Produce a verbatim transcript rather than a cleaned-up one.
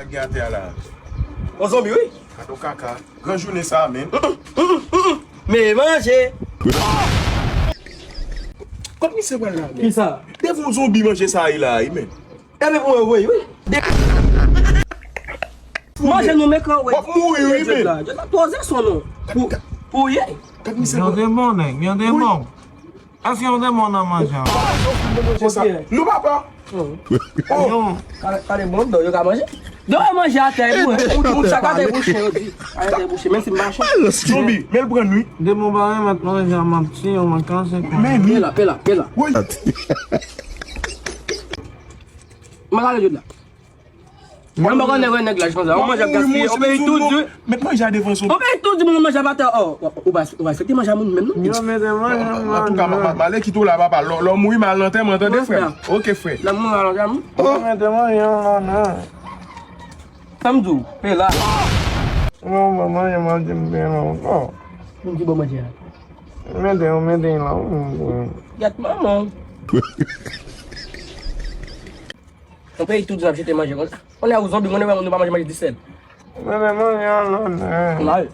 Gen atè a la. On zonbi, wi. Gade yon kaka. Gran jounen sa, men. Men manje. Kot misye pral la, men? Kisa? Devan yon zonbi manje sa ye la, wi, men. Epi pou mwen, wi, wi. De- Manje nou, men kan, wi. W ap mouri, wi, men. Jodi a, jodi a, twòzè son non. Pou, pou ye. Gade misye. Yo te bon, nèg, yo te bon. Èske yo te bon nan manje an? Manje sa. Non, papa. Oh. Yo. Kale, kale bon, don, yo ka manje. Don, yo manje atè, pou, pou, pou, sa ka te bouche, yo di. Atè bouche, menm si m pa chen. Zonbi, men l pran nwi. Depi w pa renmen manje a, m ap tiye w, mwen kanse kò. Men nwi. Pela, pela, pela. Woy. Mwen ale jodi la. Mwen pa konn nèg, nèg laj konsa. Ou manje ap gaspiye. Ou peye tout di. Met manje a devan sou. Ou peye tout di moun manje ap atè. Oh, ou pa, ou pa respekte manje a moun menm non. Yo mete manje an. Antouka, m ale kite w la, papa. Lè, lè w mouri, m al lantèman, tande, frè m. Ok, frè. Lè m mouri, al lantèman. Yo mete manje an la, non. Sa m di w, pela. Non, manman, yo manje m byen la ankò. Moun ki bon manje a. Mete, yo mete la. Gèt manman. Yon peyi tout di n ap jete manje konsa. Kounye a ou zonbi, kounye a nou pa manje manje disèt. Mete manje an la, non. Mal.